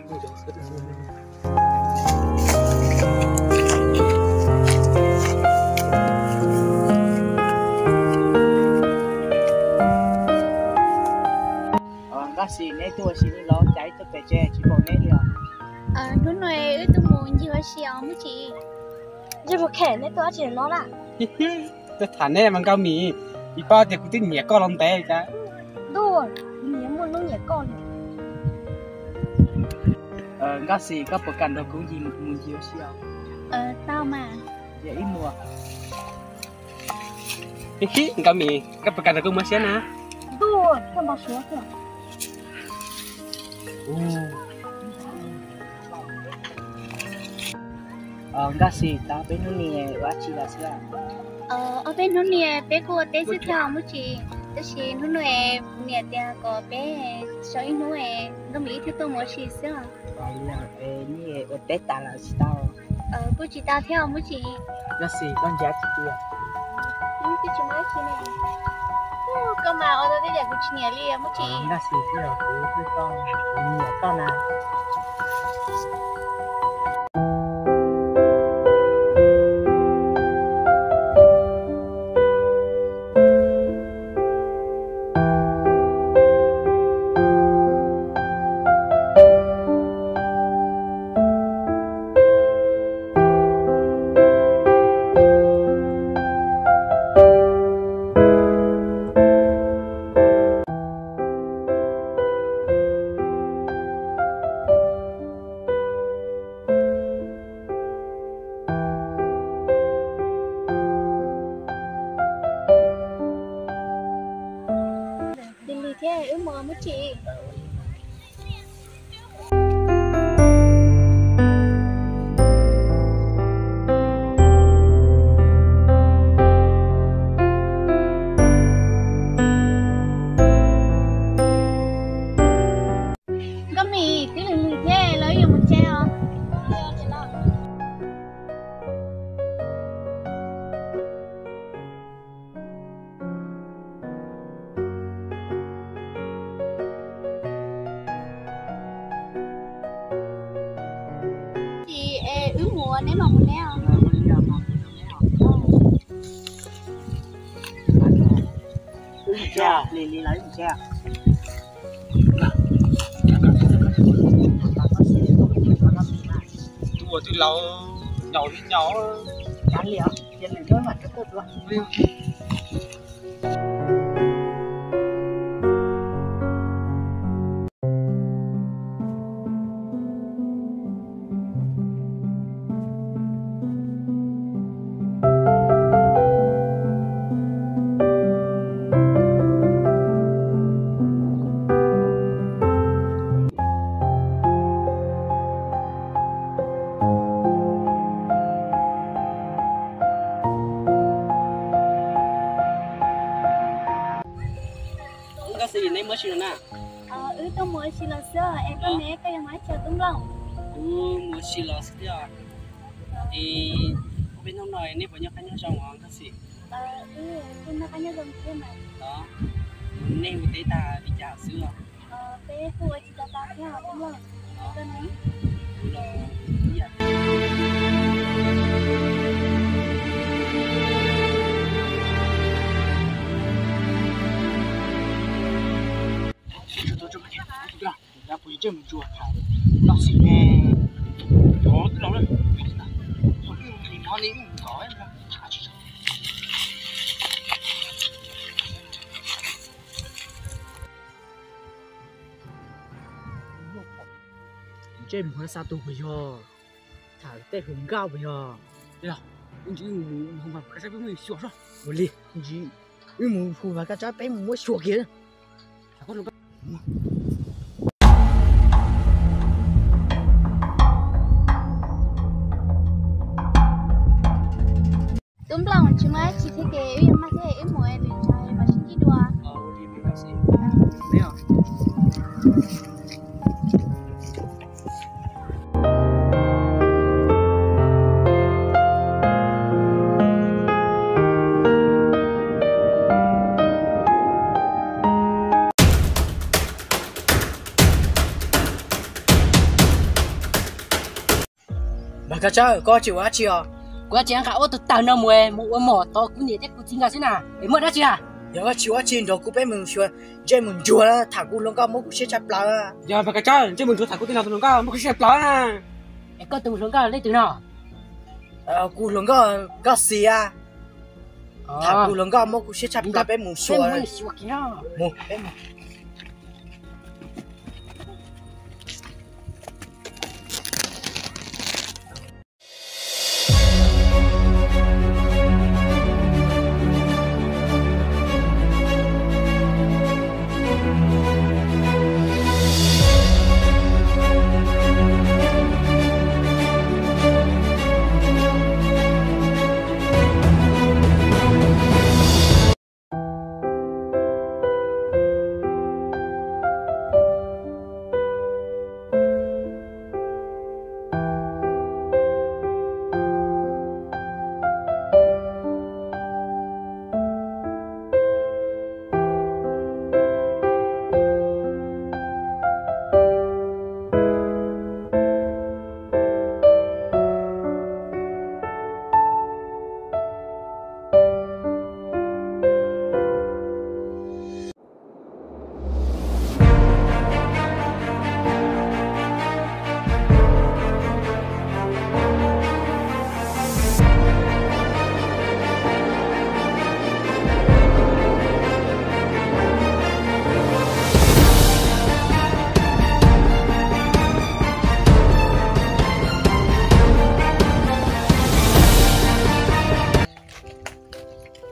Nkauj Xis, neb tuaj ua si li los cas ib tug pem tsev tsis pom neb li os? Hnub no wb tuaj mus ncig ua si os Muaj Tsim. Ntsia puas khem neb tuaj dab tsi no na? Tuaj tham neb mas Nkauj Mim, tsis paub tias kuv twb nyiam koj los ntev cas. Ntuj, kuv nyiam muaj hnub nyiam koj li. Nkauj Xis, koj puas kam nrog kuv ncig mus ncig ua si os? Tau mas. Yog ib muag. Nkauj Mim, koj puas kam nrog kuv mus ua si na? Ntuj, koj npau suav kawg. Nkauj Xis, tau peb hnub no ua dab tsi los xwb? Ob peb hnub no peb kuj ua teb xwb thiab Muaj Tsim, tab sis hnub no kuv niam tias kom peb so ib hnub Nkauj Mim ib thiaj tuaj mus ua si xwb. Ua teb tas los tsis tau? Kuj tsis tau thiab Muaj Tsim. Nkauj Xis, koj ntsia tsis tiag. Twb tsis muaj dab tsi ne. Koj mas ua tau tej yam kuv tsis nyiam li Muaj Tsim. Nkauj Xis, twb yog kuv twb tau, kuv nyiam koj na. Lig lig thiab, wb mus Muaj Tsim. Nkauj Mim, twb lig lig thiab los wb yuav mus tsev os. Tsis es wb mus neb mam mus neb os. Tus ua twb laus, nyaum li nyaum. Kav liam, cia nws nyob mam rau tuaj dua. Nkauj Xis, neb mus ua si los na? Wb tuaj mus ua si los xwb es koj ne, koj yuav mus dab tsi Tub Nplooj? Kuv mus ua si los xwb thiab. Es ob peb hnub no neb puas nyob qab nyob zoo os Nkauj Xis? Wb kuj nyob qab nyob zoo thiab mas. Nej ua teb tag li cas xwb os? Peb kuj ua tsis tau tas thiab Tub Nplooj. Koj ne? Kuv los ib yam. Ntsej muag xa tus puas yog? Tham tej hluas nkauj puas yog? Ua li, wb mus hu Vaj Kab Tsab peb mus muab xyuas kiag. Tub Nplooj, tsis muaj dab tsi thiab ces wb yuav maj thiab, wb mus lwm tsam mam sib ntsib dua. Mas Kab Tsawb, koj tsis ua dab tsi os? Kuv tsis nqa ob tug tawg no mus, mus ua mov tov kuv niam thiab kuv txiv nkawd xwb na, es muaj dab tsi na? Yog koj tsis ua dab tsi nrog kuv peb mus xyuas ntsej mus ntsuag, tham kuv hluas nkauj muab kuv siab tshaj plaws. Yog mas Kab Tsawb, ntsej mus ntsuag tham kuv tij laug tus hluas nkauj muab kuv siab tshaj plaws na. Es koj tus hluas nkauj leej twg no? Kuv hluas nkauj, nkauj Xis a. Tham kuv hluas nkauj muab kuv siab tshaj plaws, peb mus xyuas. Mus, peb mus.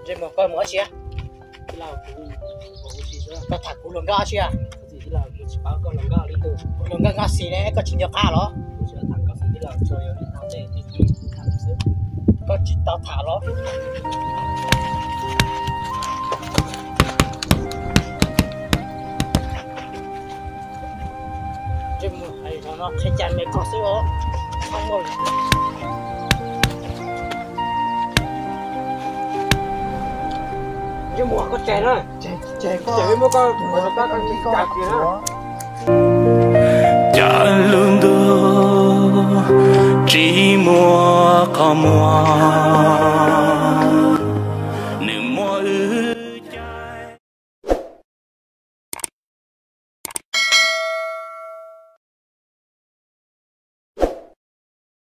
Ntsej muag, koj mus dab tsi? Koj tham kuv hluas nkauj dab tsi? Kuv hluas nkauj nkauj Xis ne, koj tsis nco qab los? Koj tsis tau tham los? Ntsej muag, qhia cas me koj xwb os. Ntsej muag, koj tseg na. Tseg, muab koj tus hluas nkauj koj tsis tau tham na. Cas lub ntuj tsis muaj qhov muag.